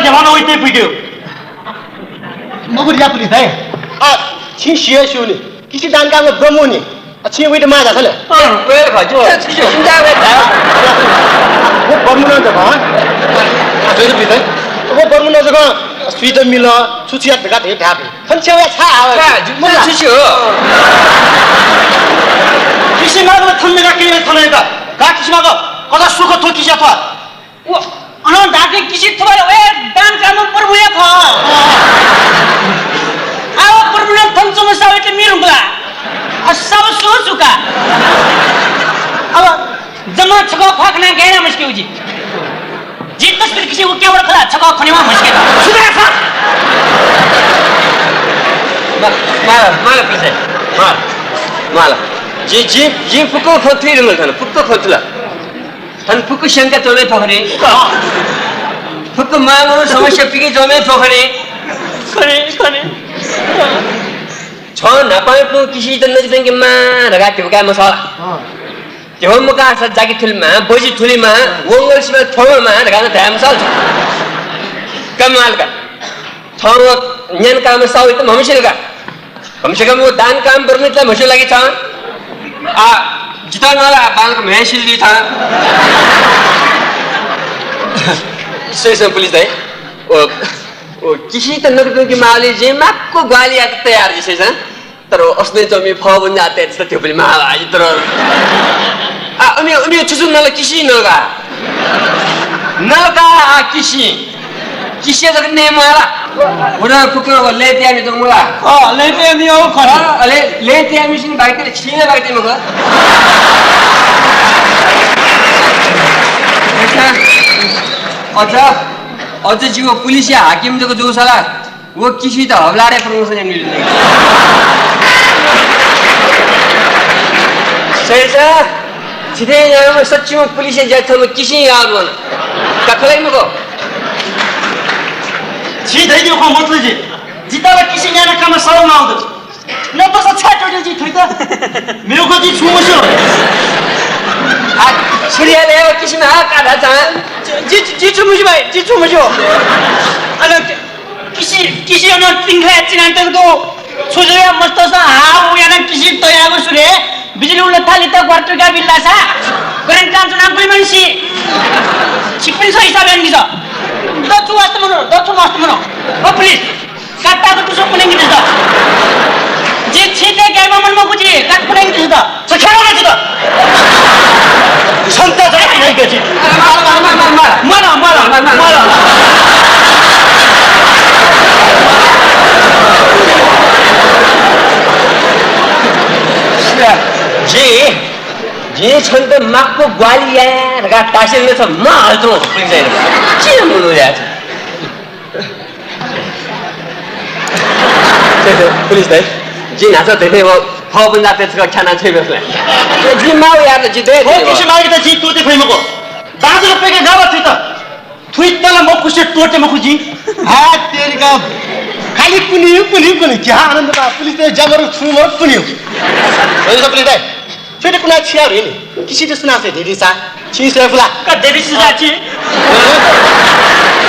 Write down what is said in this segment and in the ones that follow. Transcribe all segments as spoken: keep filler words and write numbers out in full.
जवान वइते पुग्यो। मगुर या पुलिस है। आ, छिं सिया स्यूनि। किसि दान कांगु ब्रह्मनि। आ, छिं वइते माः जाखले। अँ, वइते खा, जो। चिन्ता वइते खा। वो ब्रह्मन जक, हाँ? आ, जो, जो, वो ब्रह्मन जक, स्वीत मिल, छु छु यात धकाः धे धापे। खन छेवया छा आवे। का, जिम्मा छुसी हो। किसि मागु थन मेगा के थन का। का किसि मागु। कदा सुख थो किसि थो। वो अन दाके किसि थो रे, वे दान कामु प्रभु या थो। आव प्रभु न थन चुम सावे के मिरुंगला। आ सब सो चुका। अब जम्मा छगः ख्वाखना गैना मुस्किल जी। जी तस्वीर किसी वो क्या बड़ा खला छगः खनेमा मुस्किल। सुधा खा। मा-, माला, माला पिसे। माला। माला। जी, जी, जी फुक्क खतुइ रंगल थन, फुक्क खतुला। थन फुक्क शंका तोले फखरे। फुक्क मांगो समस्या पिके जमे फखरे। खरे, खरे। छ नापाय्‌पु किसित नजितंके मा धकाः धिबा काये मसःला। अँ। धिबा मकाःसा जाकि थुलि मा, बजि थुलि मा, वंगल सिबा थ्वमा मा धकाः नं धाये मसःला। कमाल का। थ्व न्यन कामं सावइत म्हमसिल का। कम से कम वो दान काम बरमित ला म्हसिल लागि छ। आ, जितः नला बांक म्हसिल दि था। सही सही पुलिस दाइ। ओ, ओ, किसित नकदुंकी माली जे माक्को ग्वाली यात तयार जिसे छ। तर असने चमी फबन जाते छ त्यो पनि मा, आ, इतर। आ, अमी, अमी छुसु नल किसि नलका। नलका, आ, किसि। किसि जक ने मला। उडा फुक्क व लेते आमी त मला। अ, लेते आमी हो खन। अ, अले लेते आमी सिन बाइक ले छिने बाइक मग। अच्छा। अच्छा। अझ जिगु पुलिस या हाकिम जक जूसाला। वो किसित हवलारे प्रमोशन या मिले। सही छ। छिथे याम सच्चिम पुलिस या थम किसि याद वन। कथले मको। छि धैदियो खो मतलब जी। जिताला किसि याना काम सर माउद। न तो सच्चा टोटे जी थुइता। मेरे को जी छुमो छो। आ, सूर्य ले वो किसि मा का धा चा। जी, जी छुमो जी भाई, जी छुमो छो। अन किसि, किसि अन तिंखा चिनान तक दो। छोजोया मस्त सा हा, वो याना किसि तयागो सुरे। बिजली उल्ला थाली तक वर्तुका बिल्ला सा। करंट काम चुना कोई मनसी। छिपिन सो हिसाब यान दिसो। दो छु मस्त मनो, दो छु मस्त मनो। ओ पुलिस, काट्टा को तुसो पुलिंग दिसो। जे छीते गैबा मन मकुजी, काट पुलिंग दिसो। सख्यारो ना जितो। क्षमता जरा नहीं गजी। मारा, मारा, मारा, मारा। मारा, मारा, मारा, मारा। जी, जी छन्त माक्को ग्वाली या धकाः तासेल न छ म हल्थो पुलिस दाइ। के मुनु या? पुलिस दाइ, जि न्हाचः धइथें व फःबुन्दा पेचक ख्यानाः छ्वइ बेस ला। जि माउ यात जि दे। हो किसि मागे त जि तोते फइ मखु। दाजुले पेके गावा थुइत। थुइत ला मखुसे तोते मखु जि। हा तेरिका। खाली कुनि, कुनि, कुनि। क्या आनन्द बा, पुलिस दाइ ज्यामरु छुमरु कुनि। हो पुलिस दाइ। छुइते कुना छिया रे नि। किसित सुना से देरी सा। छि से फुला। का देरी सा छि।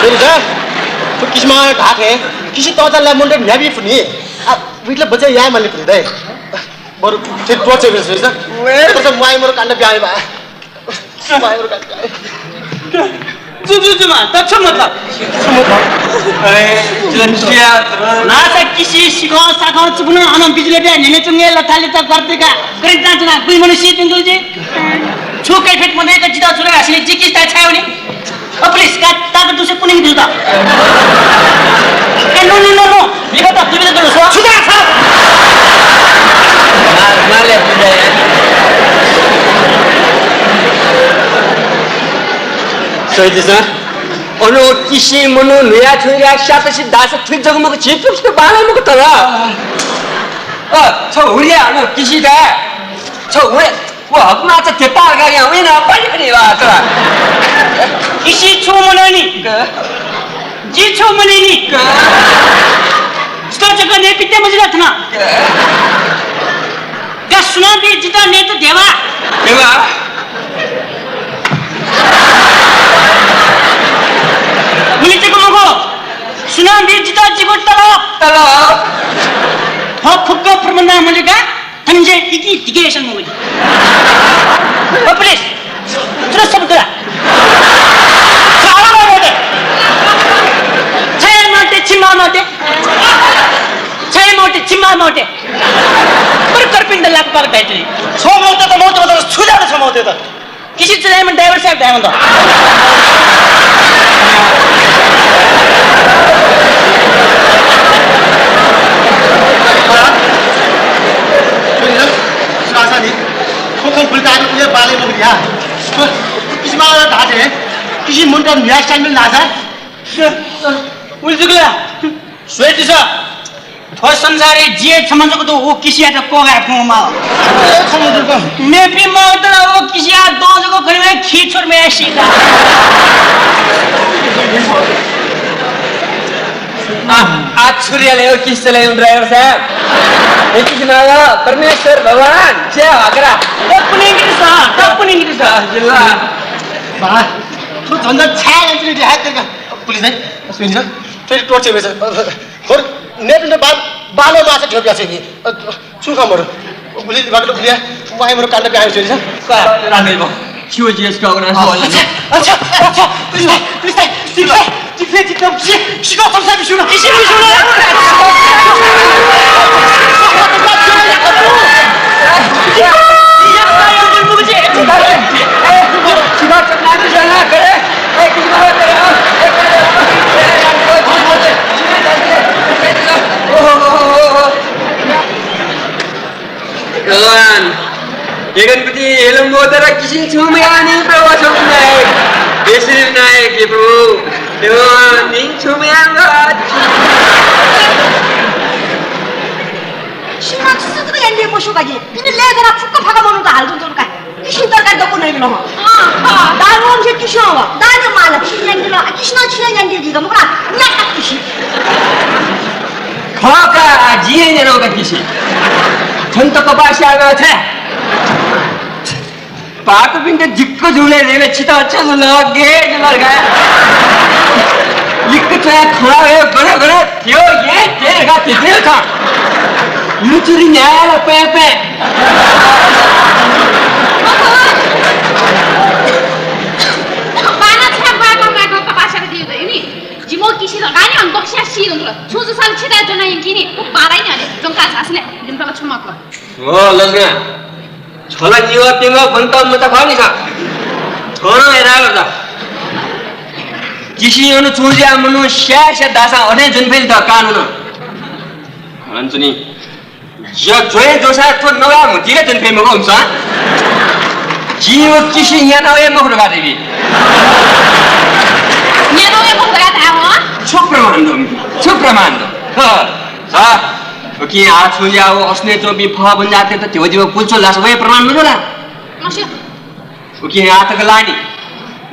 देरी सा। तो किसमा घात है। किसि तोता ला मुंडे न्याबी फुनी। आ, विटला बच्चा या माली फुनी दाइ। बरु फिर टोचे बेस बेस। वे। तो सब वाई मरो कांड ब्याय बा। वाई मरो कांड ब्याय। जु, जु, जु, मा, त छु मतलब? छु मतलब? अरे, जु, जु, या, त। ना, त किसि सिखो, साखो, चुकुन, अन बिजुली बे, नेने चुंगे, लथाली त गर्दे का। करें ता चुना, कुई मनुष्य तुम तुलजे। छु कैफियत मने का जिता चुना, असली जी किस ता छायो नि? ओ पुलिस, का, ता का तुसे पुलिस बिजुता। ए, नो, नो, नो, नो। लिखा त, दुबे त सो। सुधा, सर। मार, मार ले, सुधा। सही छ। अन किसि मनू न्हुया छुया स्यात सि दास थुइ जगमग झी पुष्ट बाला मग तर। अ, छ हुरिया अन किसि दा। छ हुरिया, वो हकमा छ तेता गा या, वे ना पानी पनि वा तर। किसि छु मननी। ग। जि छु मननी। ग। स्तर जगह ने पिते मजिला थना। ग। गा सुना बे जिता ने तो देवा। देवा। मुनि चेको मगो। Education movie. ओ पुलिस, सुरक्षा बुद्धरा। छाया माटे, छाया माटे, छिमा माटे। छाया माटे, छिमा माटे। पर करपिन द लाख पाक दाइतली। छो मौते त मौते त छुजा त छो मौते त। किसी चलाइमन ड्राइभर साहब ड्राइभर त। सुरक्षा नि। खो खो बुलता के बाले मगरिया। किसी माला धाते। किसी मुंडन न्याय स्टैंड में लाजा। उलझुगला। स्वेति सा। थ्व संसारय् जि हे छम्ह जक दु, व किसियात क्वगाय् फ्वंम्ह माः। ए, छम्ह जक। मेपिं मखुत ला व किसिया दँ जक खनेबलय् खी छोर मयाः सीका। आ, आ छुरिया ले व किसि चले ड्राइभर साहब। हे किसि माः, परमेश्वर भगवान, जय हकरा। तपुनिंगिरि सा, तपुनिंगिरि सा। जिल्ला। बा, थ्व झन्झट छाय् यानाच्वनी रे, हाय् तेरिका। पुलिस है, सुनिन्छ? फेरि टोर्चर भएछ। खोर, नेट ने बाल, बालो माछा ढ्योप्या छ नि। अ, छु खबर? गुलि बाटो गुलिया, वाइ मरो काण्ड प्याहाइ जोइछ। का, रामे बो। छिउ जिएस का उना। अच्छा, अच्छा, अच्छा, police, police, police, police, police, police, Shikoh तुम सब सुनो। इसी भी सुनो। भगवान, हे गणपति, हे लम्बोदर, किसिं छुं मयाः नि प्रभु, छुं नायक, हे श्री नायक, हे प्रभु, हे भगवान, निं छुं मयाः नि। सिमा छु जक यानादी मस्यू का जि। पिने लय् दनाः फुक्क फाका मनूत हालाच्वनाच्वना का। किसिं तरकारी दक्व नइगु नं। अँ, अँ। दाल वंसे किसिं हं। दाल माला किसिं यानादिल। आ, किसिं नं छिं यानादी जिगु मखु ला। न्याक्क किसिं। खः का, आ, जिं हे न्यनागु का किसिं। छन्त कपाः स्याःगु अथे। पाकपिन्त दिक्क जुल हे, छित अच्छा जुल, गे जुल का। लिक्क च्वया खला हे, गन गन, त्यो ये, ते गा, ते ते का। लुचुरी न्यायालय पे पे। बाना छ्या बाबा बाबा कपासा दियो त नि। जिमो किसी लगानी हम बक्सिया सी दंत्र। छु छु साल छिदा जना यंकिनी। बाराइ न्याले, जंका सासने, दिम तक छुमा को। हो, लजगा। छला निवा पिंगा बन्ता मता खा नि खा। थोना एरा गर्दा। किसी अनु छुं ज्या मनु स्या स्या दासा अथे जुन फेल द कानुन। हन्चुनी। ज्या ज्वये जोसा थो नवा मतिले जुन फेल मगो हुन्छ। जीव किसी न्यानवे मखु धका देवी। न्यानवे मखु धका धाव। छु प्रमाण दो? छु प्रमाण दो? ह। सा। उकिं आ छुं ज्या व असने च्वंपिं फः बन्जाते त धिव धिव पुल्चो लास वये प्रमाण मजू ला? मस्यू। उकिं आ तक लानि।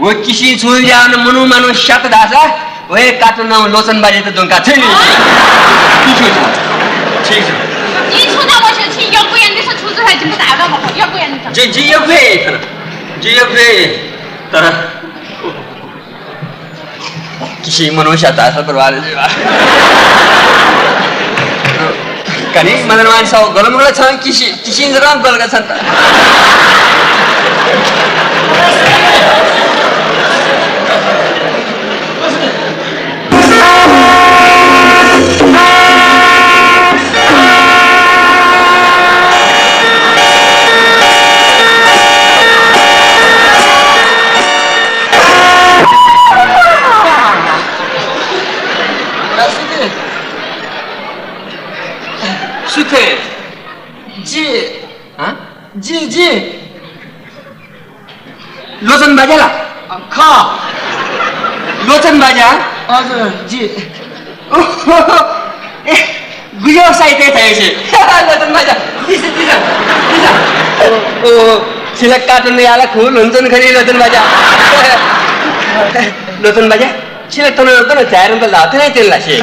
व किसिं छुं ज्या न मनु मानु स्यात धासा वये काटुन लोचन बाजेत द्वंका छै नि। ठीक छ। ठीक छ। ई छु ना मस्यू, छि यक्व यान्दिस छु छु है, जिमु धागा मखु, यक्व यान्दिस। जी, जी यक्व हे, जी यक्व हे। तर किसी मनुष्य आता है, सब बर्बाद है जी। कनी मदनमान साहु गलम गलत छ, किसी, किसी जरा गलत छ। सुथे। जी। हाँ? जी, जी। लोचन बाजा ला? ख। लोचन बाजा? हजुर, जी। ओहो, ए, गुयो साइते थायेसे। लोचन बाजा, दिस, दिस, दिस। ओ, ओ, छिला काटुन याला खु, लोचन खनी लोचन बाजा। लोचन बाजा, छिला तन तन झायरन त लाते नै तेल लासे।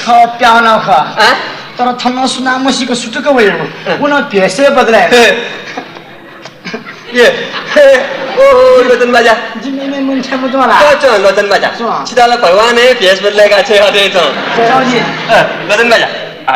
ख, प्याउन ख। हाँ? तर थन सुनामसिक सुटुक वयो। हाँ। उन भेषे बदलाए। हाँ। ए, हे, ओ, ओ, लोचन बाजा। जिम्मे में मन छ्याम ज्वला। च, च, लोचन बाजा। च। छिताला भगवान हे भेष बदलाय्‌का छे अथे च। च, जी। अ, लोचन बाजा। आ,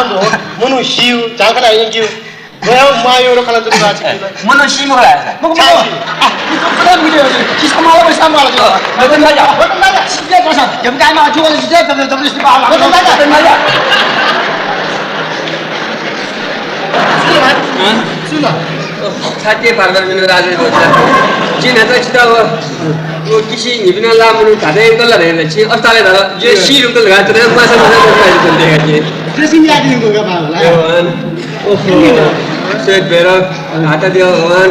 मनू सिउ, झांखाना यंकिउ। गया मायो रो खाना तुला छि। मनू सिमु ला। मग छाय मग। सिउ। आ, इको पता मुझे। किसका माला पैसा माला जो। रतन दादा। रतन दादा। सीधे कसम। जब काय मा जो वाला सीधे तब तब से बाहर। रतन दादा। रतन दादा। सुन ना। छाती फार फार मिनु राजु बोलता। जिं नता चिता वो। वो किसी निबिना ला मनु धादे अंकल ला रे। छि अस्ताले धारा। जे सी अंकल गा तरे मासा मासा अंकल गा तरे। ड्रेसिङ याद नहीं बोलगा बाबा। ओहो। सेठ भैरव, हाता दियो भगवान।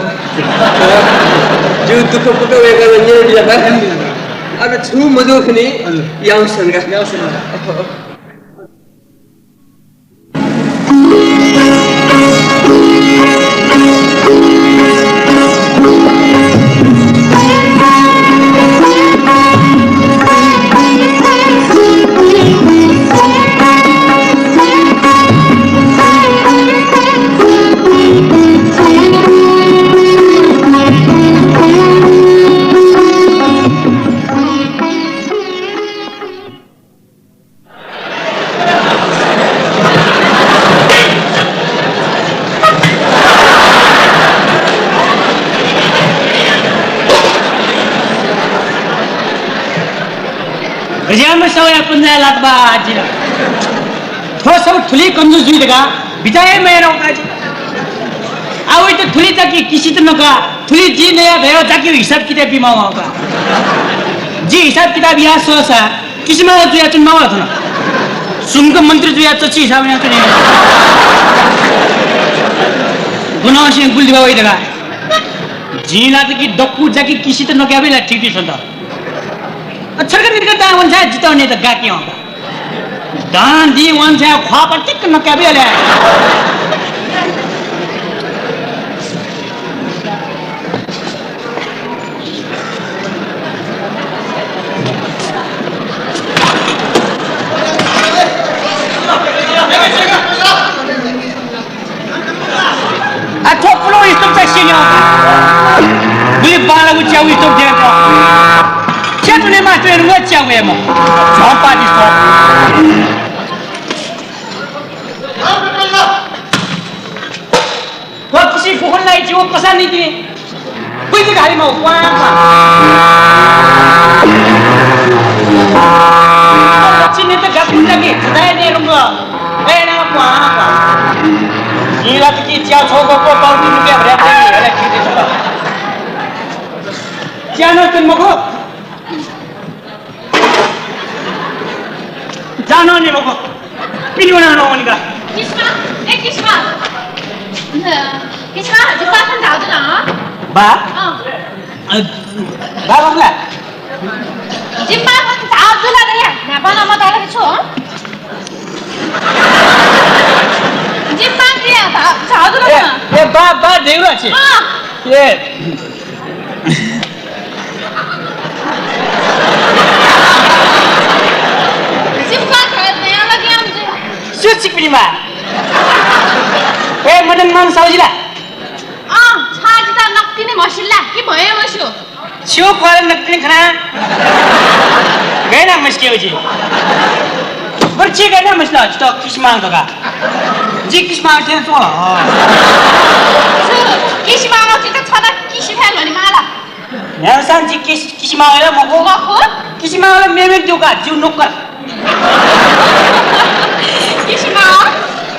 जो दुःख पुतो वेगा निर दिया था। अब छु मजो खनी, याउ सनगा। याउ सनगा। रियाम सौया पुन्ना लात बा आजिरा। थ्व सब थुलि कमजोर जुइ धकाः बिचाः हे मयाना का जि। आ वइत थुलि तकि किसित नका, थुलि जि नया धयाव जाकि हिसाब किताब बी मावा का। जि हिसाब किताब या सोसा किसिमा जुया चुन मावा थन। सुंक मन्त्री जुया चची हिसाब या चुन। गुनासिं गुल्दी बावै धकाः। जिं ला तकि दक्कु जाकि किसित नका बिला ठीक ठीक सन्त। अ, छर्क निर्क दां वंसा जितः नेत गाके हं। दां दी वंसा ख्वाः पटिक नका बिला। आ, थ्व पुलो इस्तोक चाहिँ सिन्यौ। गुलि बांलागु च्याउ इस्तोक दिया का। च्यातुने मास्टर एनुगु च्याउ एम। झ्वापा दिस्तो। थ्व किसि फुकुन लाइ जिउ कसा निति। कुइति घाली मौ, क्वां, क्वां। चिन्हित गपुन जकि, दाय ने रुंग। ए ना, क्वां, क्वां। जिं ला तकि च्या छौ गप पाउ तिन रुपियाँ भ्र्या दे, अले खिते छौ। च्या न तुन मखु। जानो नि मखु। पिलिउ नानो वनिका। किसमा, ए किसमा। किसमा, जिम्मा खन धाउ जुल, हँ? बा? अँ। अ, बा बा ला? जिम्मा खन धाउ जुल रे, न्हापा नमा धाउ छु, हँ? जिम्मा दिया धाउ जुल ए, ना। ए, बा, बा देउला छि। अँ। ए। सिप्पा खा, नया लगे आमचे। सु चिकपिनि मा। ए, मदन मान साउजिला। अँ, छाजिता नक्तिने म्हसिल्ला, कि भए म्हस्यो। स्यो क्वाल नक्तिने खना। गैना म्हस्के उजी। बरु छि गैना म्हस्ला, छि त किसिमाङ धका। जि किसिमाङ थें च्वं। छु, किसिमाङ छि त छना किसि थाय् ल्ह्वने माला। न्ह्यालसां जि किस-, किसिमावय् मखु। मखु? किसिमावय् मेमेगु जूगु का, जिगु नोकर। किसिमाव,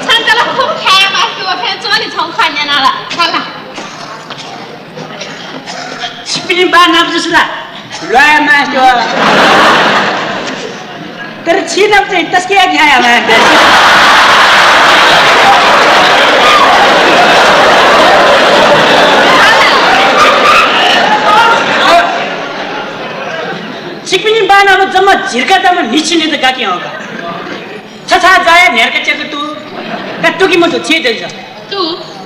छन्त ला खुब खाया मास्ति व फे च्वने छौ खन्या नाला। खाला। छिपिनि बा नाप जसु ला? ल्वाया मास्ति व। तर छिनाप चाहिँ तस्के याके हाया मा। छिपिनि बानाप जम्मा झिर्का तमा न्हिछि नेत गाके हंका। छछा जाया न्ह्यार्का च्याक तु। का तुकि मजु छे दइज। तु।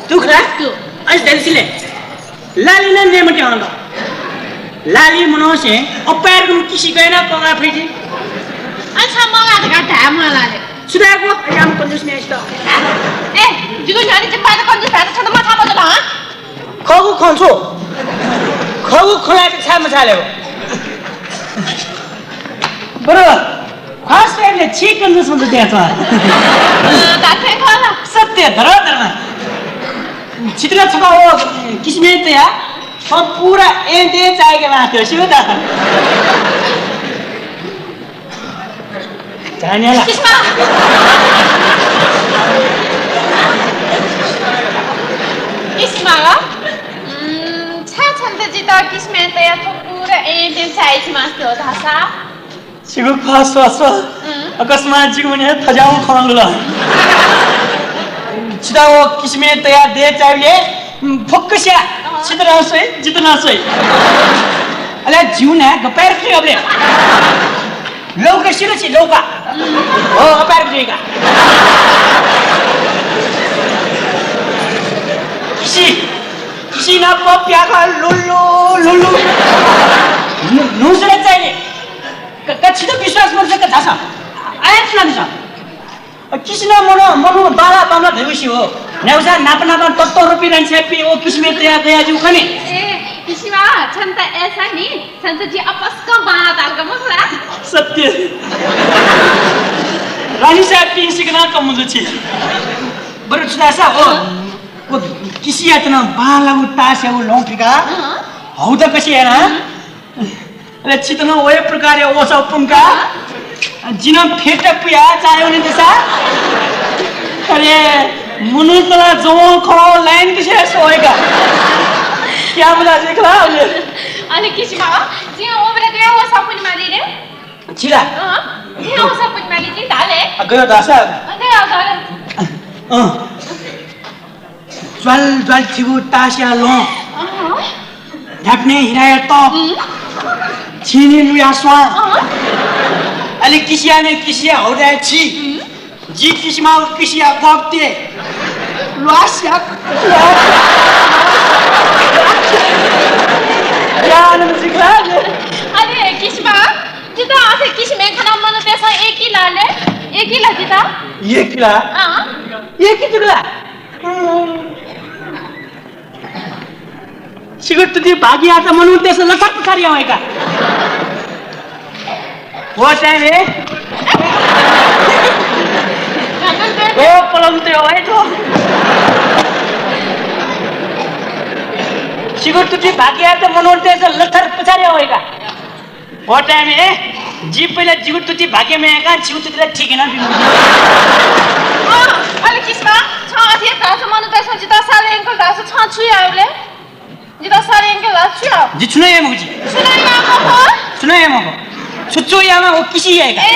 तु खला? तु। अझ दलिसिले। लाली नं नये मते हंगा। लाली मनोसे अपायरकम किसि गयना पगा फैजी। अन छ मला धका धाये मला ले। सुधाको अयाम कंजूस ने इष्ट। ए, जिगु न्ह्यःने जिम्मा त कंजूस धाये त छन्त मछाः मजुल हँ? खगु खँ छु? खगु खँ ला त छाय् मछाले हो? बरु ख्वाः स्वयाबलय् छि कन्जस मन्त दया च्वं। अँ, धात्थें खः ला? सत्य, धरधर नं। छितः छकः व किसिमय् तया, थ्व पूरा एँटे चाय्‌के मास्ति, स्यू द। जान्या ला? किसिमा। किसिमा ला? उम्, छाय् छन्त जितः किसिमय् तया थ्व पूरा एँटे चाय्‌के मास्ति हो धाःसा? छिगु ख्वाः स्वः स्वः। अकस्मात जिगु मने थज्याःगु खँ लुल। छितः व किसिमय् तया दय् चाय्‌बलय् फुक्कसिया छितः नं स्वइ, जितः नं स्वइ। अले जिगु नाय् गपाय् रुचि अबले। लौका सिल छि लौका। हो, गपाय् रुचि का। किसि, किसि ना पप्याका लुलु, लुलु। नु-, नुसले चाहिने। क-, क-, छितः विश्वास मजुल का धाःसा। आयत ना दिसँ। अ, किसिनं मनो, मनो बाला बामला धइगु सी हो। नेउसा नाप नाप तत्व रूपी रंछेपी ओ किसिमय् तया गया जू खनी। ए, किसिमा, छन्त एसा नि, छन्त जि अपस्क बाला दाल का मखुला। सत्य। रानी साहब पिं सिकना कम मजू छि। बरु छु धाःसा ओ, ओ किसियात नं बालागु तासयागु लौं फिका। हौ त कसिया ना। अले छितः नं वहे प्रकारया ओसा पुंका। जिनं फेटा पुया चाहे उन्हें दिसा। अरे, मनूतला जवं खो लाइन किसे सोएगा। क्या बोला देख ला अबले। अले किसिमा, जिं ओबले गया ओसा पुनि माली रे। छिला? अँ, जिं ओसा पुनि माली जि धाले। अ, गयो दासा। अ, गयो, गयो। अँ। ज्वाल ज्वाल छिगु तासया लं। अँ। ढापने हिराया तप। उम्। छिनी लुया स्वां। अँ। अले किसिया ने किसिया हौदाया छि। उम्। जि किसिमा किसिया गप्ते। ल्वास्या। या, आनन्द सिखला। अले किसिमा, जितः अथे किसिमे खना मनूतय्‌सं एकिला ले, एकिला जितः। एकिला? अँ। एकी जुगला? छिगु तुति भागियात मनूतय्‌सं लथर पुथर यावय्‌का। हो time हे। ओ पलम ते हो है तो। छिगु तुति भागियात मनूतय्‌सं लथर पुथर यावय्‌का। हो time हे, जि पहिला जिगु तुति भाग्य मयाका, जिगु तुति ला ठीक हे ना बिमु। अँ, अले किसिमा, छ अथे धाःसा मनूतय्‌सं जितः साले यंकल धाःसा छ छु यायेबले? जितः साले यंकल धाःसा छु याये? जि छु नं याये मखु जि। छु नं याये मखु? छु नं याये मखु। छु छु यायेमा ओ किसि यायेका। ए।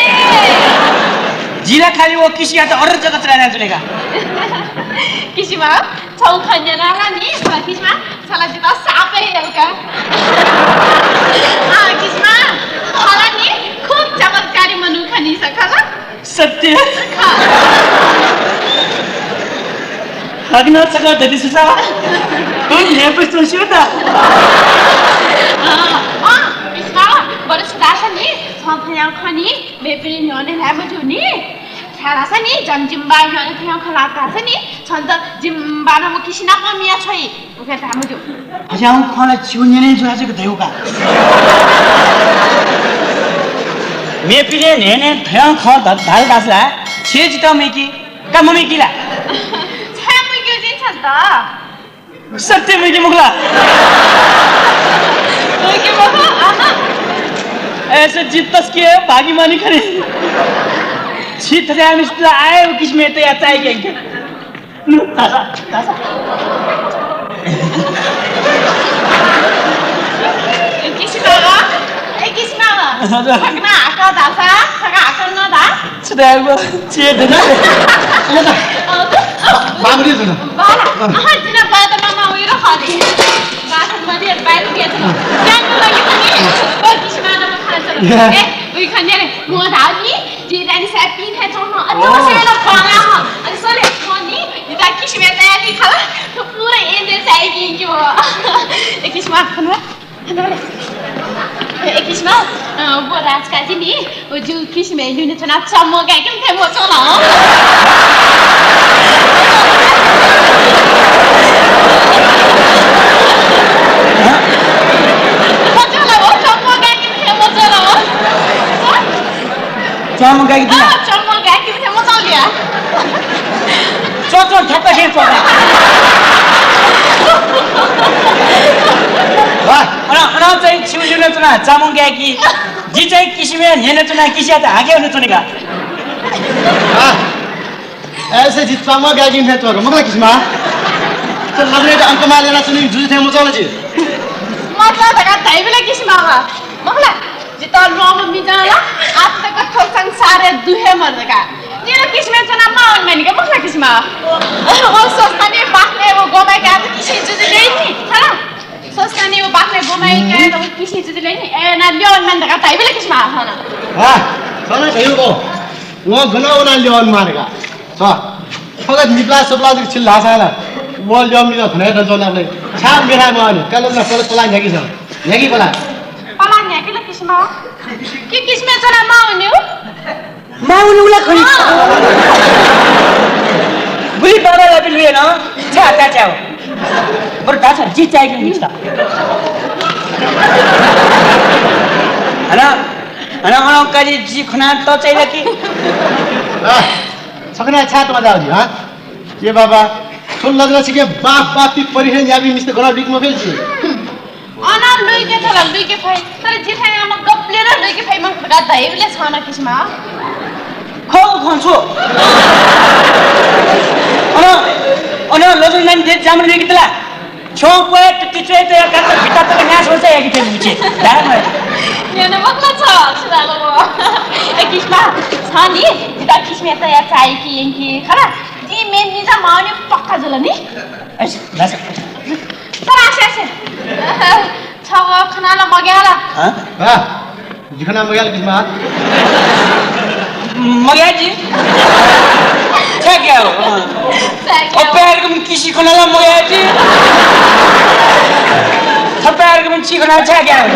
जिला खाली ओ किसियात अरर जगत राजा जुलेका। किसिमा, छौ खन्या ना नि, छ किसिमा, छला जितः सापे यंका। आ, किसिमा, छला नि, खूब चमत्कारी मनू खनी सकला। सत्य? खः। हगना चका धरी सुसा। तुम हे पुस्तक सुता। अँ, अँ, किसिमा, बरु सुदासन नि, छ थया खनी, मेपिनि न्ह्यःने न्हाय् मजू नि। छाय्‌धाःसा नि, झन जिम्बा न्ह्यःने थ्यं खँ ल्हात धाःसा नि, छन्त जिम्बा नं व किसि नाप मिया छ्वइ। उके धाये मजू। अज्याःगु खँ ला छिगु न्यने जुयाः जक धयागु का। मेपिनि न्ह्यःने थ्यं खँ ध-, धाल धाःसा ला, छे जितः मेकी, का ममेकी ला? छाय् मुइके जिं छन्त? सत्य मुइके मखु ला? मुइके मखु, अहँ। अय्‌सा जि तसकं भाग्यमानी खनी। छि थज्याःम्हेसित आः व किसिमय् तया चाय्‌के। नु, तासा, तासा। ए, किसिमा, ए, किसिमा। हजुर। छकना हाका धासा, छका हाका न धा। छु धायेगु? चे धुन। अँ, त, अँ। बाबुले धुन। बाला। अहँ, जिना बात मामा उइरो खाली। बात मधे बात के धुन। जान लगे पनि। ओ किसिमा न खान्छ। या। ए, उइ खाने रे। म धाउ नि, जे रानी साहब पिन है तो, अति ओ। मसाला पाला। अनि सोले, म नि, जितः किसिमय् तयारी खला। पूरा एन्जॉय चाहिए कि वो। ए किसिमा, खानु। ए, किसिमा, अ, वो राजकाजी नि, वो जु किसिमय् न्युने थना चम्मो गायकम थे मो चला हो। मो चला हो, चम्मो गायकम थे मो चला हो। गायकी दिया। अँ, चम्मो गायकी उठे मचाल दिया। च्वँ, च्वँ, ठ्याक्क छेँ च्वँ। वाह। अन, अन चाहिँ छिउ जुन च्वना चामो गायकी। जि चाहिँ किसिमया न्ह्यने च्वना किसिया त हाके हुन च्वनेगा। वाह। अय्‌सा जि चामो गायकी न्ह्यने च्वना मखला किसिमा। त लग्नय् अंक मालेना च्वनी जुजु थें मचाल जि। मचाल धका धाइबले किसिमा वा। मखला। जितः ल्वःम्ह मिजं ला आत्तक थ्व संसारय् दु हे मदु का। जिं ला किसिमय् च्वना मावने मानि का मखु ला किसिमा। व सोस्तानी बाखले व गोमाइ काय्‌त किसि जुजुलेनि, हला? सोस्तानी व बाखले गोमाइ काय्‌त व किसि जुजुलेनि, ए, ना ल्यःवने मानि धका धाइबले किसिमा हन। वाह, सना खयु गो। व गन वना ल्यःवने मानि का। छ। फकत निप्ला सप्ला जक छिल धाःसा ला। व ल्यःमि ला थने दन च्वना बले। छाम बेला मावने। कलम ना पलक पला न्ह्याकि छ। न्ह्याकि पला। पला न्ह्याकि ला किसिमा। कि किसिमय् च्वना मावने हो? मावने उला खनि। अँ। बुलि बाबा ला बिलु न। छा, छा, छा। बरु धा छ, जि चाइगु मिछ। हला, हला, हला, काजी जि खना त चाइला कि। आ, छकना छा त जाउ जि, हाँ? ए बाबा, थ्व लग्न छिके बाप बापी परिहे न्याबी मिस्त गन लुइक मफेल छि। अन लुइके थला लुइके फइ। तर जिथाय् आम गब्लेर लुइके फइ मखु धका धाइबले छन किसिमा। खौ खौ छु। अन, अन लजु नानी दे जामर लुइके तला। छौ क्वय् त तिचुए त या कात भिता तक न्यास होचा याकि ते मुचे। दाम। न्यने मखु छ, सुनालो। ए किसिमा, छ नि, जिता किसिमे त या चाइ कि यंकी, खला। जि मे निजा मावने पक्का जुल नि। अइसे, लासा। सर, आसे, आसे। छगः खनाला मग्याला। हाँ? हाँ। जि खना मग्याला किसिमा। मग्या जि? छ्या ग्याउ। छ्या ग्याउ। अप्यार कम किसि खनाला मग्या जि? थप्यार कम छि खना छ्या ग्याउ।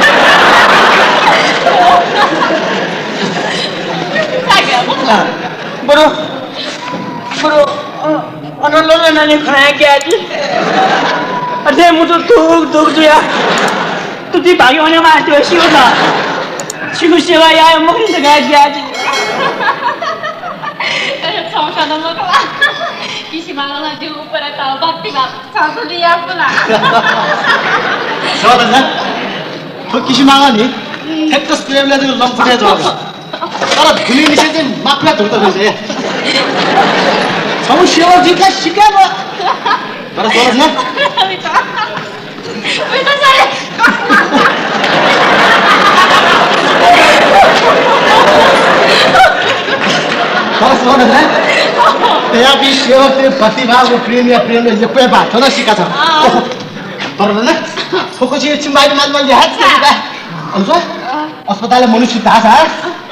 छ्या ग्याउ। हाँ। बरु, बरु, अ, अन लजु नानी खना ग्याजि। अथे मुतु धुक धुक जुया। तुति भाग्य वने मास्ति वसिउ न। छिगु सेवा याये मखु धकाः ग्याजि। अरे, छौं छन मखु ला। किसिमा ला जिउ उपरे त भक्ति भाव। ससुलिया पुला। सदन ना। थ्व किसिमाला नि, ठ्याक्क स्वयंले चाहिँ लम्पटे जवाब। तर धुलिनिसें चाहिँ माफिया धुर्त हुइछ ए। छौ सेवा जितला सिकाइ व। तर सदन ना। तर सदन ना। तयापि सेवा चाहिँ भक्तिभाव व प्रेमया प्रेमले यक्वया बा, थन सिका छ। तर ना, थ्व खसि छिम बाहिर माल माल ल्याहात का। अल्फा, अस्पतालय् मनुष्य धाःसा,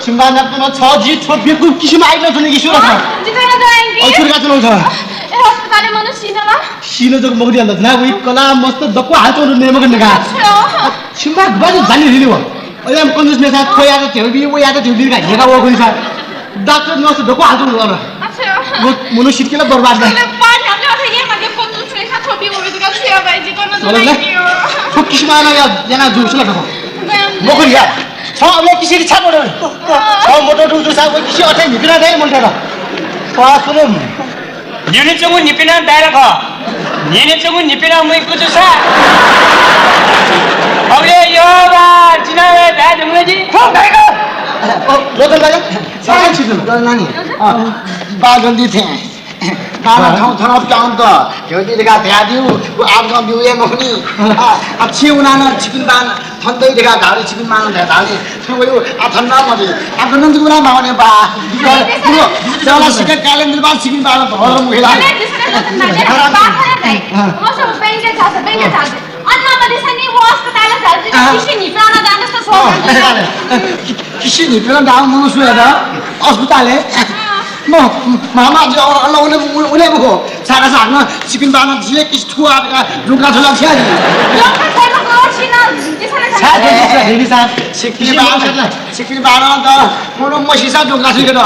छिम बानाप नं छ जि थ्व बेकु किसिम आइल जुन कि सुरु छ। जितः नं जाएंगे। अल्फुर का चलाउ छ। ए, अस्पतालय् मनुष्य सिन ला? सिन जक मगु दिया ल, ना उइ कला मस्त दक्व हाल चौर नेमक निका। अच्छा। छिम बा बानी जानी लिली व। अरे हम कंजूस में साथ कोई आता थे भी, वो आता थे भी का, ये का वो कोई सा। डाक्टर नर्स दक्व हाल चौर। अच्छा। वो मनुष्य के लिए बर्बाद है। पहले पाँच हमने उठे ये मत कंजूस में साथ छोटी वो भी दुकान से भाई जी को ना समझ ले? दुकान की हो। थ्व किसिम आना या, जना जुस लगा। मखु या। छ अब किसि छा मोटो। छ मोटो दु जुसा वो किसि अथे निकला दे मोटो। पास को। न्हिनेच्वंगु निपिना दाय्‌ला खः। न्हिनेच्वंगु निपिना मुइकु जुसा। अबले यो बा, जिना वे दाय् धुंगु जि। खो, गाय्‌क। ओ, लोचन दाइ। साथै छिजु। नानी। अँ, बा जल्दी थे। बाना हाँ। ठाउँ थरप चाउन त। हेउदी देखा ध्या दिउ, उ आब गं बिउ ए मखुनि। हाँ। आ, आ, छि उनान छिपिन बान थन्दै देखा धाउरे छिपिन मां धया धाउरे। थन वयु आ थन्ना मते। आ गनन दुगुना मावने बा। चला सिका क्यालेन्डर बा छिपिन बान भर मुखेला। किसि निपिना दान त सो। किसि निपिना दान मनुष्य अस्पताल है। म मामा जो अल्लाह उन्हें उन्हें को सारा सागना छिपिन बान जिए किस थुआ का रुका थुला छ्या। छ्या, छ्या, छ्या, छ्या। सिक्किम बान, सिक्किम बान त मनो मसिसा डोका सिके द।